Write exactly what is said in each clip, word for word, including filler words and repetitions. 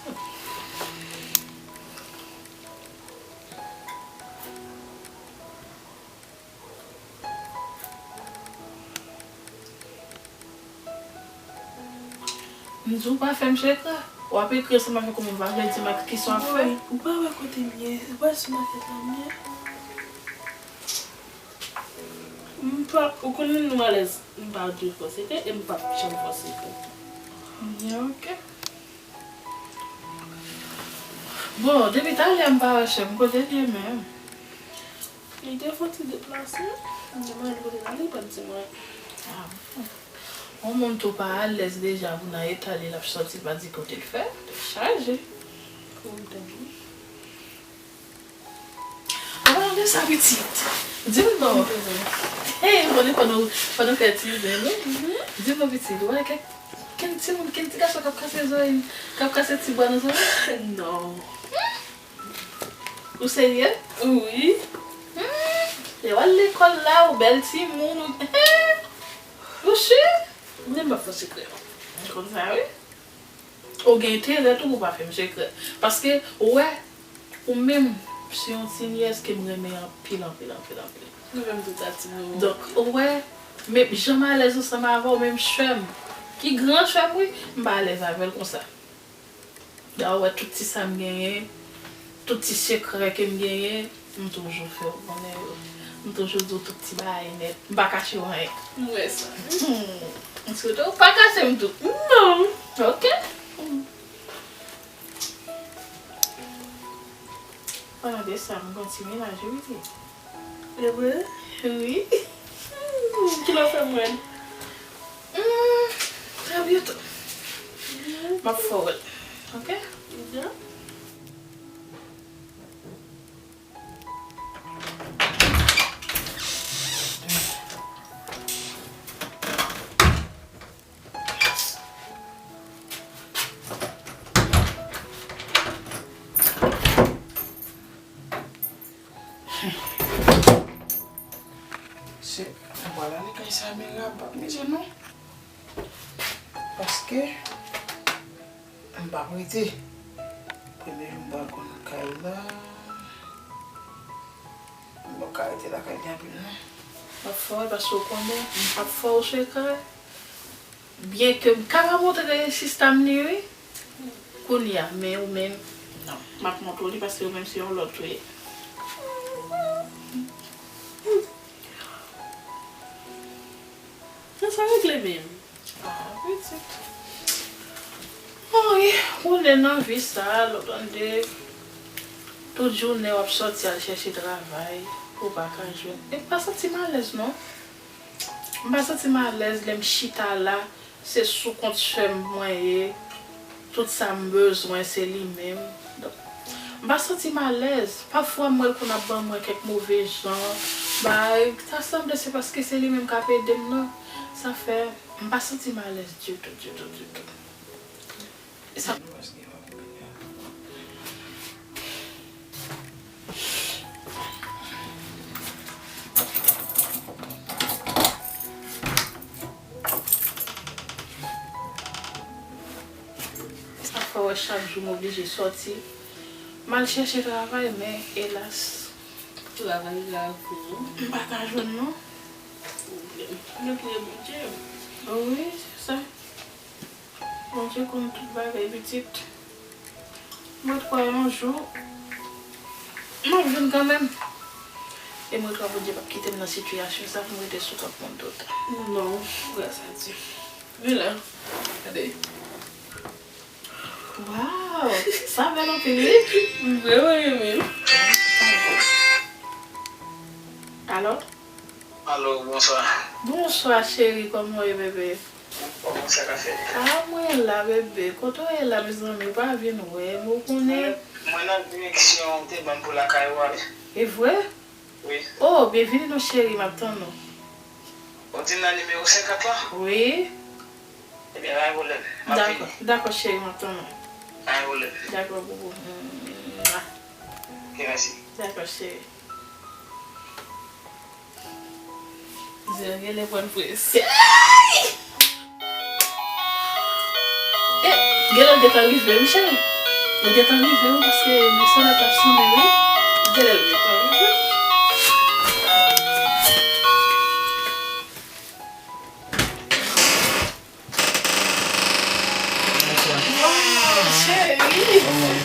M di w pa fè m sekrè. W ap ekri ansanm avèk ou, men w pa vle di m ak kisa w ap fè. Boy, ou pa wè kote m ye? Ou pa wè sou makèt la m ye? M pa, ou konnen nou alèz, m pa dwe fè w sekrè e m p ap janm fè w sekrè. Ya, ok. Bon, depi talè m pa wè sè m, kote l ye menm? Li te fè yon ti deplase, m te mande l kote l ale, li pa t di mwen. Ah bon. Yon moun tou pa alèz deja, pou nan eta li, l ap sòti, l pa di kote l fè, tèt chaje. Pou m tande. An palan de sa, pitit, di m non. Hey, bon, pandan, pandan w fè ti zen, wi. Di m non, pitit, ou wè kèk, kèk timoun, kèk ti gason k ap kase zòrèy, k ap kase ti bwa nan zòrèy? Non. Ou serye? Wi. Hmm. Lè w al lekòl la, ou bèl timoun, ou, ou si? Mwen, m pa fè sekrè. M konn sa, wi. Ou gen enterè tou pou w pa fè m sekrè. Paske, ou wè, ou menm, se yon ti nyès ke m renmen anpil, anpil, anpil, anpil. Nou menm tou ta timoun. Donk, ou wè, menm jan m alèz ansanm avè w, menm sè m, ki gran sè m, wi, m pa alèz avè l konsa. Dayè, ou wè tout ti sa m genyen, tout ti sekrè ke m genyen, m toujou fè w konnen yo. M toujou di w tout ti bagay nèt. M pa kache w anyen. M wè sa. Hmm. M swete w pa kache m tou. Non. Ok. Palan de sa, m gen yon ti mennaj, wi, pitit. E vre? Wi. Hmm, kilè w fè m wè l? Hmm, trè byento. M ap fè w wè l. Ok? Byen. Se, m pral ale kay sa, men raba p mizè non. Paske m p ap rete. Premye jou m pral konn kay la. M p ap ka rete lakay li anpil non. M ap fè w, paske w konnen, m p ap fè w sekrè. Byenke m ka pa montre sista m li, wi. Kounye a, men ou menm, non. M ap montre w li paske ou menm se yon lòt ou ye. Nan sa regle menm. Ah, pitit. Anyen, ou konnen nan vi sa, lè w tande tout jounen w ap sòti al chèche travay, ou pa ka jwenn. E m pa santi m alèz, non. M pa santi m alèz lè m chita la, se sou kont sè m mwen ye. Tout sa m bezwen, se li menm. Donk, m pa santi m alèz. Pafwa, m wè l konn ap ban mwen kèk move jan. Bay, ta sanble se paske se li menm k ap ede m nan. Sa fè, m pa santi m alèz ditou, ditou, ditou. E sa Sa fè w wè chak jou m oblije sòti. M al chèche travay, men elas. Travay la vre. M pa ka jwenn non. Pwoblèm. Nou priye Bondye. Wi, se sa. Bondye konn tout bagay, pitit. Mwen kwè yon jou, m ap jwenn kanmenm. E mwen kwè Bondye p ap kite m nan sitiyasyon sa pou m rete sou kont mwen toutan. Non, gras a Dye. Men la, gade. Waw, sa bèl anpil, wi. M vrèman renmen l. Alo? Alo, bonswa. Bonswa, cheri, kòman w ye, bebe? Kòman sa ka fèt? Ah, mwen la, bebe. Kote w ye la, mezanmi? Ou pa vin wè m, ou konnen. Mwen, mwen nan direksyon w te ban m pou lakay ou a, wi. E vre? Wi. Oh, byenvini non, cheri, m ap tann ou. Ou di m nan nimewo senkant lan? Wi. Ebyen, pa gen pwoblèm. M ap vini. Dakò, dakò, cheri, m ap tann ou. Pa gen pwoblèm. Dakò, boubou. Mwa. Ok, mèsi. Dakò, cheri. Zen an genlè pran prese. Ay! Eh, genlè l gentan rive, wi, cheri. Mwen gentan rive wi, paske mesye la t ap sonnen wi. Genlè l gentan rive. Bonswa. Waw, cheri. Kòman w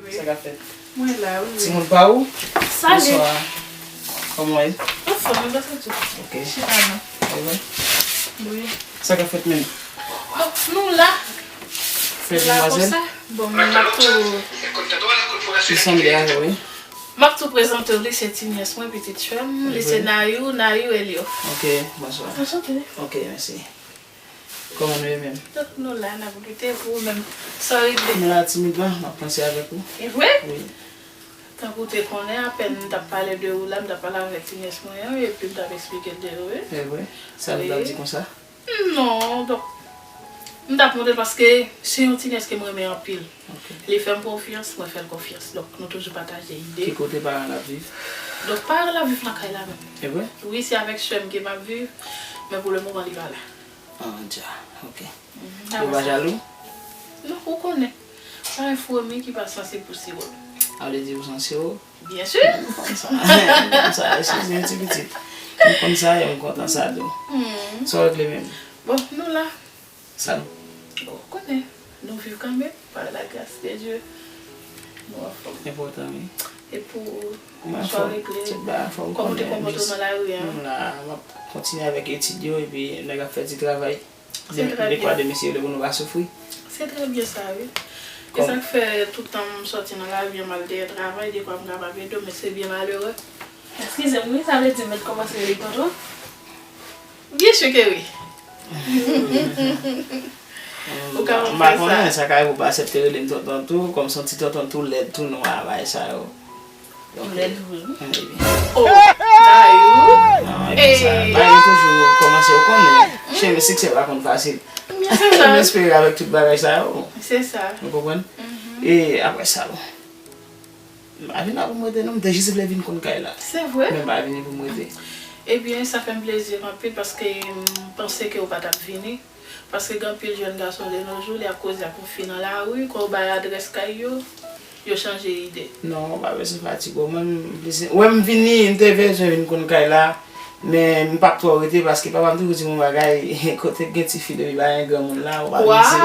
ye? Sa k ap fèt? Mwen la, wi, wi. Timoun pa ou? Salut. Bonswa. Kòman w ye? Anfòm, mwen pa santi. Ok. Chita non. Wi. Wi. Sa k ap fèt menm? Waw, nou la. Fè demwazèl. Bon, mwen ap tou. Li sanble avè w, wi. M ap tou prezante w, li se ti nyès mwen, pitit sè m, li se Nayou, Nayou Elio. Ok, bonswa. Anchante. Ok, mèsi. Kòman nou ye menm? Nou la, n ap lite pou ou menm. Sa w regle? M la timidman, m ap panse avèk ou. E vre? Wi. Tankou w te konnen, apèn m t ap pale de ou la, m t ap pale avèk ti nyès mwen an, epi m t ap eksplike l de ou, wi. E vre? Sa nou t ap di konsa? Non, donk, m t ap montre l paske se yon ti nyès ke m renmen anpil. Ok. Li fè m konfyans, mwen fè l konfyans. Donk, nou toujou pataje ide. Ki kote paran l ap viv? Donk, paran l ap viv nan kay la menm. E vre? Wi, se avèk sè m ke m ap viv, men pou le moman, li pa la. Ah, dja, ok. Mhm. Yo pa jalou? Non, ou konnen. Pa yon foumi ki pa sanse pou siro. A vle di ou sanse ou? Byen si. M konn sa. M konn sa. Eskize m ti pitit. M konn sa e m kontan sa tou. Hmm. Sa w regle menm? Bon, nou la. Sa nou? Ou konnen. Nou viv kanmenm, par la grâce de Dieu. Nou anfòm. Enpòtan, wi. E pou ou, sa w regle? Tout bagay anfòm, kòman w te konpòte w nan lari a? M la, m ap kontinye avèk etid yo, epi nèg ap fè ti travay. Se trè byen. Dekwa de mesye yo, pou nou pa soufri. Se trè byen sa, wi. E sa k fè tout tan m sòti nan lavi an, m al dèyè travay, dekwa m kapab ede w, men se byen malere. Eskize m, wi, sa vle di m mèt kòmanse rele w tonton? Byen si ke wi. Ou kapab fè sa. M pa konnen, sa ka rive ou pa aksepte rele m tonton tou, kòm se yon ti tonton tou lèd, tou nwa, bagay sa yo. Ou lèd vre, wi. Oh, Dayou. Non, e konsa, bagay yo toujou kòmanse, ou konnen. Cheri, siksè pa konn fasil. Se sa. M espere avèk tout bagay sa yo. Se sa. Ou konprann? Mhm. E apre sa, bon. M pa vin la pou m rete, non. M te jis vle vin konn kay la. Se vre? Men m pa vini pou m rete. Ebyen, sa fè m plezi anpil paske m panse ke ou pa t ap vini. Paske gen anpil jèn gason de nos jours, lè y ap koze ak yon fi nan lari, kan w bay adrès kay yo, yo chanje ide. Non, ou pa bezwen fatige w. Mwen, m plis, ou wè m vini, m te bezwen vin konn kay la, men m p ap twò rete paske papa m toujou di m yon bagay, kote k gen tifi depi pa gen granmoun la, ou pa mize.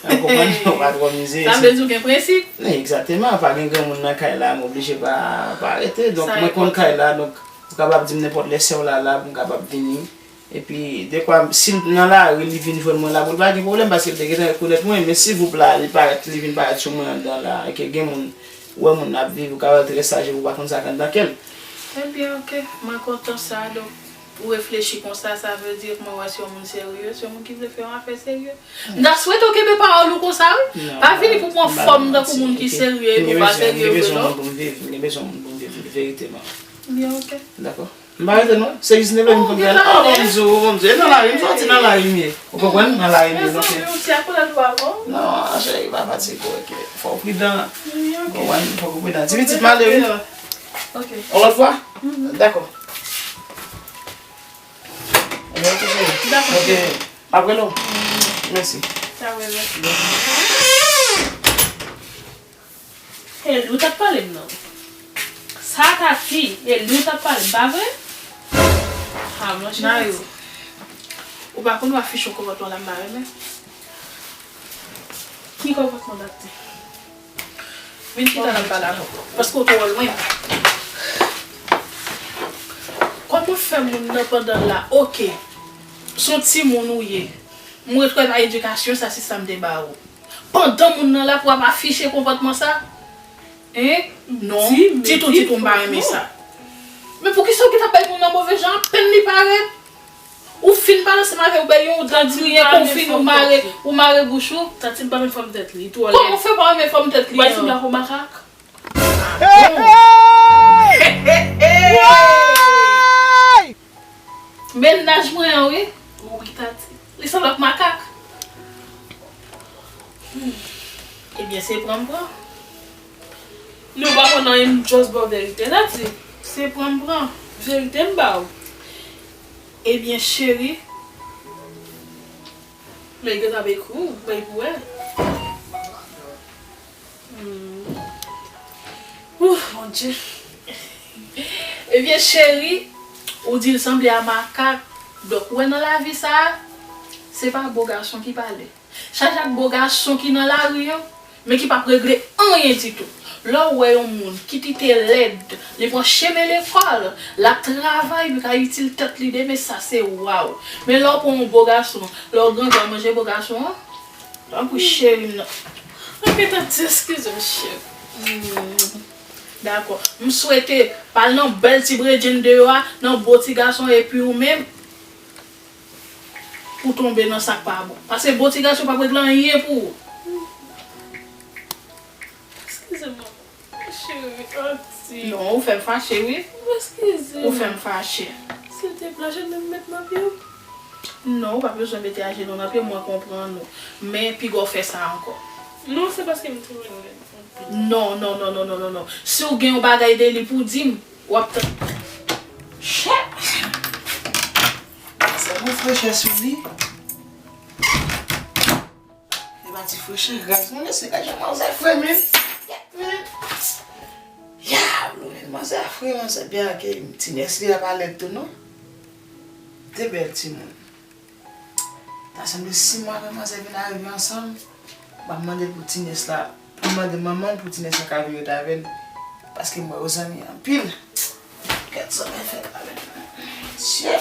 Ou konprann? Ou pa twò mize. Sa vle di w gen prensip? Egzakteman, pa gen granmoun nan kay la, m oblije pa, pa rete. Donk, mwen konn kay la, donk, ou kapab di m nenpòt lè sè w la la, pou m kapab vini. Epi, dekwa, si l nan lari, li vin jwenn mwen la, pou l pa gen pwoblèm, paske l te gentan rekonèt mwen, men si gwoup la, li parèt, li vin parèt sou mwen anndan la, e ke gen moun, ou wè moun ap viv, ou ka wè l trè saje, ou pa konn sa k anndan kè l. Ebyen, oke, mwen kontan sa, donk, ou reflechi konsa, sa vle di, mwen wè se yon moun serye, se yon moun ki vle fè yon afè serye. M ta swete w kenbe pawòl ou konsa, wi. Pa vini pou pran fòm tankou moun ki serye, epi w pa serye vre, non. M gen bezwen moun pou m viv, m gen bezwen moun pou m viv, verite, man. Byen, oke. Dakò. M pa rete non. Se jis leve m konn fè l. Oh, bon Dye, oh, bon Dye. E nan lari m sòti, nan lari m ye. Ou konprann? Nan lari m ye, non, se. Yon ti akolad ou avan. Non, cheri, pa fatige w, oke. Fò w pridan. Wi, oke. Konprann? Fò w pridan. Ti pitit, m ale, wi. Ok. Yon lòt fwa? Dakò. Dakò, cheri. Ok. M ap rele w. Mèsi. Sa vre, mèsi. Eli, ou t ap pale m non. Sa Tati, Eli, ou t ap pale m, pa vre? Ha, monchè. Nayou, ou pa konn w afiche yon konpòtman la m pa renmen? Ki konpòtman Tati? Vin chita la m pale avè w. Paske w twò lwen. Kòman fè moun nan pandan l la, oke, se yon timoun ou ye. M ret wè pa edikasyon sa, se sa m te ba ou. Pandan moun nan la pou w ap afiche konpòtman sa? Hein? Non. Ditou, ditou, m pa renmen sa. Men poukisa w gentan bay moun nan move jan? Apèn li parèt, ou fin pale ansanm avè l, ou bay yon dan diriyen, kon fin ou mare, ou mare bouch ou. Tati m pa renmen fòm tèt li, li twò lèd. Kòman w fè pa renmen fòm tèt li an? Ou pa di m la kou makak? Hey! Mennaj mwen an, wi. Wi, Tati. Li sanble ak makak. Hmm. Ebyen, se pran m pran. Nou pa konn anyen, m just ba w verite, Tati. Se pran m pran. Verite m ba w. Ebyen, cheri, Men gen ta be kou, bay pou wè. Hmm. Ouf, Bondye. Ebyen, cheri, ou di l sanble a makak. Donk, ou wè nan lavi sa a, se pa bo gason ki pale. Chaje ak bo gason ki nan lari yo, men ki p ap regle anyen ditou. Lè w wè yon moun ki kite lèd, li pran chemen lekòl, l ap travay pou l ka itil tèt li demen, sa se waw. Men lè w pran yon bo gason, lè w grangou a manje bo gason an, tanpri cheri m nan. Ok, tanti, eskize m, cheri. Hmm, dakò. M swete pa al nan bèl ti bredjenn deyò a, nan bo ti gason, epi ou menm, pou tonbe nan sa k pa bon. Paske bon ti gason p ap regle anyen pou ou. Eskize m, manman. Cheri, anti. Non, ou fè m fache, wi. Eskize m. Ou fè m fache. Silteplè, ajenou m met nan pye w. Non, ou pa bezwen mete ajenou nan pye m, mwen konprann ou. Men piga w fè sa ankò. Non, se paske m twouve l lèd anpil. Non, non, non, non, non, non, non. Si w gen yon bagay de li pou w di m, w ap tann. Chè! Sa gon frechè sou li. E pa ti frechè raz non, mesye, gade jan manzè fre menm. Gad menm. Diablo, men manzè a fre, manzè byen akèy. Ti nès li a pa lèd tou non. De bèl timoun. Ta sanble sis mwa apre manzè vin arive ansanm, m ap mande l pou ti nès la, pou m mande manman l pou ti nès la ka vin ret avè l. Paske m wè yo zanmi anpil. Gad sa mwen fè la menm. Mesye.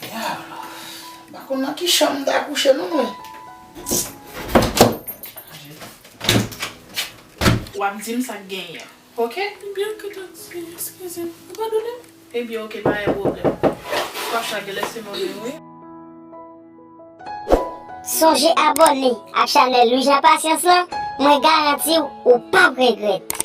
Diablo. M pa konn nan ki chanm m ta kouche non mwen. W ap di m sa k genyen. Ok? Ebyen, ok, tanti, eskize m. Ou padone m? Ebyen, ok, pa gen pwoblèm. Fwa sa gen lè se mwen menm, wi. Sonje abòne ak chanèl Louis Jean Patience lan, mwen garanti w, ou p ap regrèt.